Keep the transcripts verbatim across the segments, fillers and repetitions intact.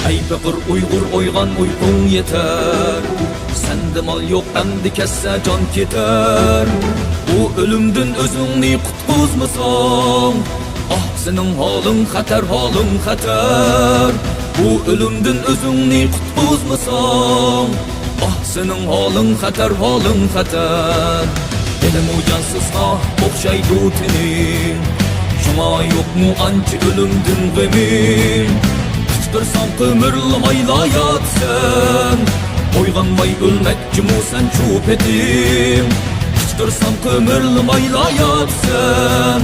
ئەي پېقىر ئۇيغۇر، ئويغان، ئۇيقۇڭ يېتەر. سەندە مال يوق، ئەمدى كەتسە جان كېتەر. بۇ ئۆلۈمدىن ئۆزۈڭنى قۇتقۇزمىساڭ، ئاھ، سېنىڭ ھالىڭ خەتەر، ھالىڭ خەتەر. بۇ ئۆلۈمدىن ئۆزۈڭنى قۇتقۇزمىساڭ، ئاھ، سېنىڭ ھالىڭ خەتەر، ھالىڭ خەتەر. ھېلىمۇ جانسىزغا ئوخشايدۇ تېنىڭ، شۇڭا يوقمۇ ئانچە ئۆلۈمدىن غېمىڭ؟ قىچقىرسام قىمىرلىمايلا ياتىسەن، ئويغانماي ئۆلمەكچىمۇ سەن شۇ پېتىڭ؟ قىچقىرسام قىمىرلىمايلا ياتىسەن،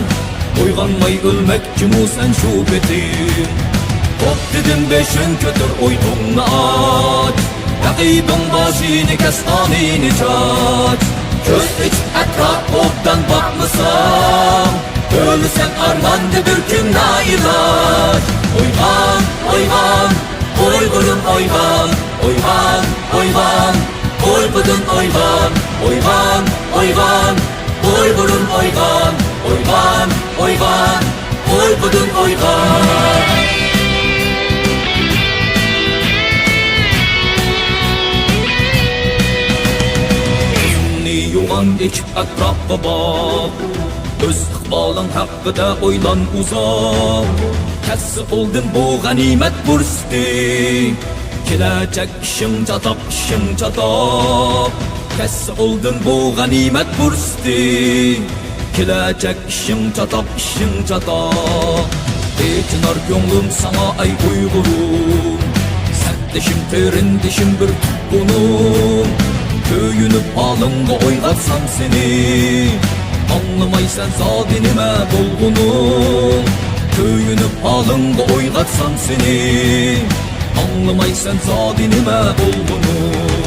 ئويغانماي ئۆلمەكچىمۇ سەن شۇ پېتىڭ؟ قوپ دېدىم، بېشىڭ كۆتۈر، ئۇيقۇڭنى ئاچ، رەقىبىڭ باشىنى كەس، قانىنى چاچ. كۆز ئېچىپ ئەتراپ ئوبدان باقمىساڭ، ئۆلىسەن ئارماندا بىر كۈن نائىلاج. ئويغان، ئويغان، ئۇيغۇرۇم ئويغان، ئويغان، ئويغان، ئۇيقۇدىن ئويغان، ئويغان، ئويغان، ئۇيغۇرۇم ئويغان، ئويغان، ئويغان، ئۇيقۇدىن ئويغان. كۆزۈڭنى يوغان ئېچىپ ئەتراپقا باق، ئۆز ئىقبالىڭ ھەققىدە ئويلان ئۇزاق. كەتسە قولدىن بۇ غەنىيمەت پۇرسىتى، كېلەچەك ئىشىڭ چاتاق، ئىشىڭ چاتاق. كەتسە قولدىن بۇ غەنىيمەت پۇرسىتى، كېلەچەك ئىشىڭ چاتاق، ئىشىڭ چاتاق. ئېچىنار كۆڭلۈم ساڭا، ئەي ئۇيغۇرۇم، سەپدىشىم، قېرىندىشىم، بىر تۇغقىنىم. كۆيۈنۈپ ھالىڭغا ئويغاتسام سېنى، ئاڭلىمايسەن زادى نېمە بولغىنىڭ. كۆيۈنۈپ ھالىڭغا ئويغاتسام سېنى، ئاڭلىمايسەن زادى نېمە بولغىنىڭ.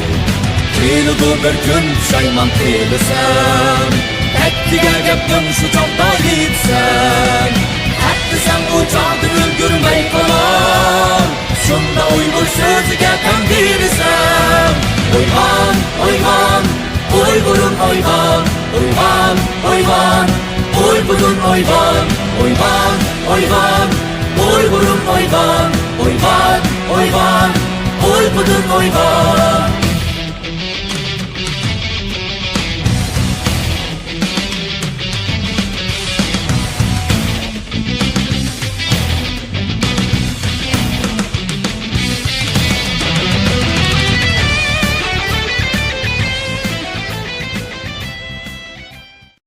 كېلىدۇ بىر كۈن پۇشايمان قىلىسەن، تەكتىگە گەپنىڭ شۇ چاغدا يېتىسەن. خەت دېسەڭ ئۇ چاغدا ئۈلگۈرمەي قالار، شۇندا ئۇيغۇر سۆزىگە تەڭ بېرىسەن. ئويغان، ئويغان، ئۇيغۇرۇم ئويغان، ئويغان، ئويغان، ئۇيقۇدىن ئويغان، ئويغان، ئويغان، ئۇيغۇرۇم ئويغان، ئويغان، ئويغان، ئۇيقۇدىن ئويغان.